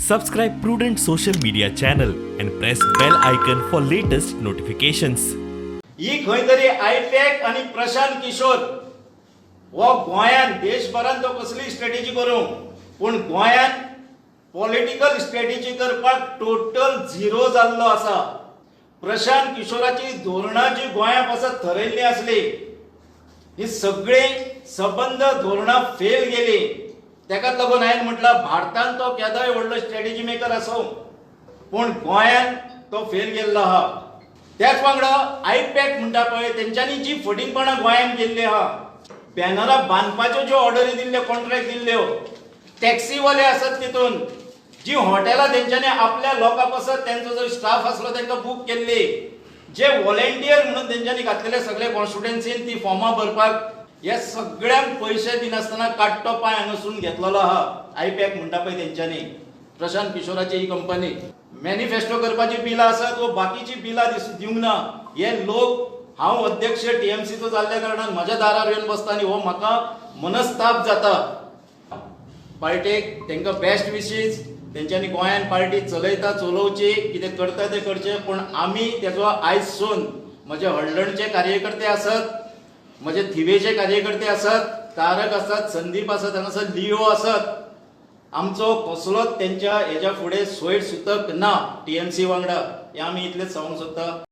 Subscribe Prudent Social Media channel and press bell icon for latest notifications. ही खंय तरी आयपॅक आनी प्रशांत किशोर हो गोंयान देशभरान तो कसली स्ट्रेटेजी करूं, पूण गोंयान पॉलिटिकल स्ट्रेटेजी करपाक टोटल झिरो जाल्लो आसा. प्रशांत किशोराची धोरणां जी गोंया पासत थरयल्ली आसली ही सगळी सबंद धोरणां फेल गेली. तेकाच लागून हांवें म्हटलां, भारतान तो केदोय व्हडलो स्ट्रेटेजी मेकर आसूं, पूण गोंयान तो फेल गेल्लो आहा. त्याच वांगडा आयपॅक म्हणटा पळय, तेंच्यांनी जी फटींगपणां गोंयान केल्ली आहा, बॅनरां बांदपाच्यो ज्यो ऑर्डरी दिल्ल्यो, कॉन्ट्रॅक्ट दिल्ल्यो, टॅक्सीवाले आसत तितून, जी हॉटेलां तेंच्यांनी आपल्या लोकां पासत तेंचो जो स्टाफ आसलो तेंकां बूक केल्ली, जे व्हॉलेंटियर म्हणून तेंच्यांनी घातलेले सगळे कॉन्स्टिट्युएन्सीन ती फॉर्मां भरपाक, हे सगळ्यांक पयशे दिनासतना काडटो पांय हांगासून घेतलेलो आहा आयपॅक म्हणटा पळय तेंच्यांनी. प्रशांत किशोराची ही कंपनी मॅनिफेस्टो करपाची बिलां आसत वो बाकीची बिलां दिवंक ना. हे लोक, हांव अध्यक्ष टीएमसीचो जाल्ल्या कारणान म्हज्या दारार येवन बसता आनी हो म्हाका मनस्ताप जाता. पार्टेक तांकां बेस्ट विशीज. तेंच्यांनी गोंयान पार्टी चलयता चलोवची, कितें करता तें करचें, पूण आमी तेजो आयजसून, म्हजे हळदणचे कार्यकर्ते आसत, म्हजे थिवेचे कार्यकर्ते आसत, तारक आसत, संदीप आसत, हांगासर लिओ आसत, आमचो कसलोच तेंच्या हेज्या फुडें सोयर सुतक ना टीएमसी वांगडा. हें आमी इतलेंच सांगूंक सोदता.